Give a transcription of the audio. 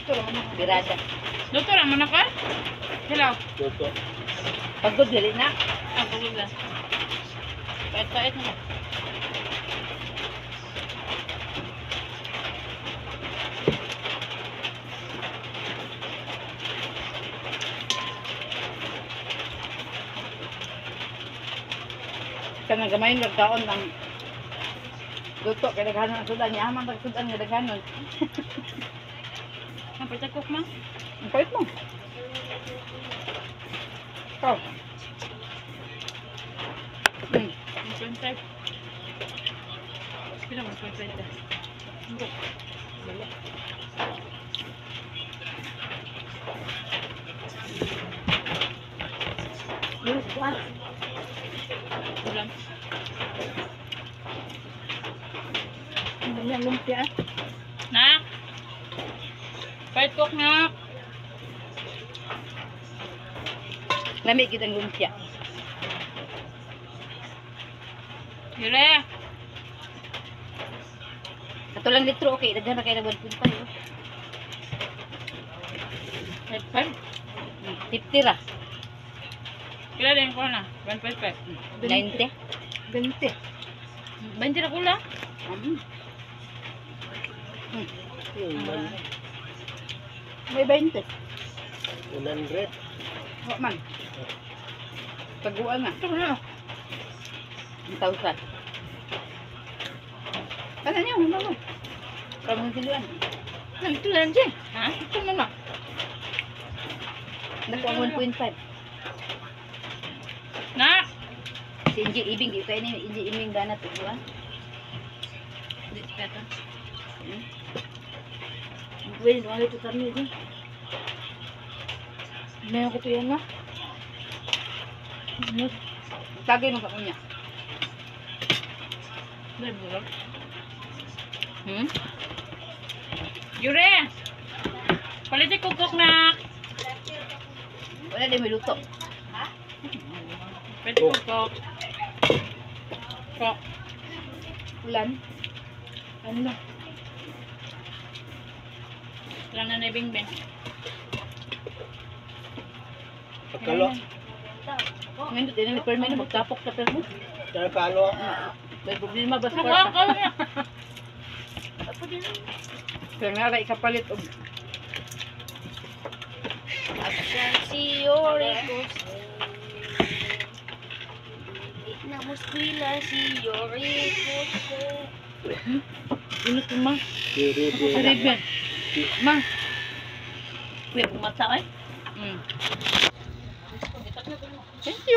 Ito naman na. Birada. Luto ra man ako? Hello. Luto. Pagod dili na. Ah, pagod na. Pait-pait na. Kanang gamay ng kaon ang luto kay daghanon ang sudan niya man sudan nga daghanon. Ang patakok ma. Ang pait mo. Ikaw. 1.5. Pila 1.5 ta? Dali. Ulam. Ang dami ang lumpia. Nak. Pait cook nak. Lami gid ang lumpia. Dire. Kato lang litro okay, daghan ra kay nag 1.5. Oh. 5. 50 ra. Kila din ko na. 1.5. 90. 20. 20 ra kula. Yun, May 20. 100. Wa man. Taguan na. Ito na. 1,000. Ano niyo, ano mo? Kamong siluan. Ito lang siya. Ha? Ito na na. Nakuha ang 1.5. Nak. Si Inji Ibing, di kayo ni Inji Ibing gana tuguan. Di peta. Wait, wala ito kami din. Meron ko to yan na. Ano? Tagay mo sa kunya. Dai bulok. Hmm? Yure. Palit ko cook nak. Wala din may luto. Pwede ko cook. Cook. Ulan. Ano? Wala na na bing bing. Pagkalo. Ngayon, din ni Permi na magtapok sa permi. Kaya kalo. May problema ba sa Ano kwarta? ka na? Kaya nga ra ikapalit og Si Yori Kose. Na muskwila si Yori Kose. Ano to ma? Caribbean. Caribbean. Ma. Kuya pumata ay. 20.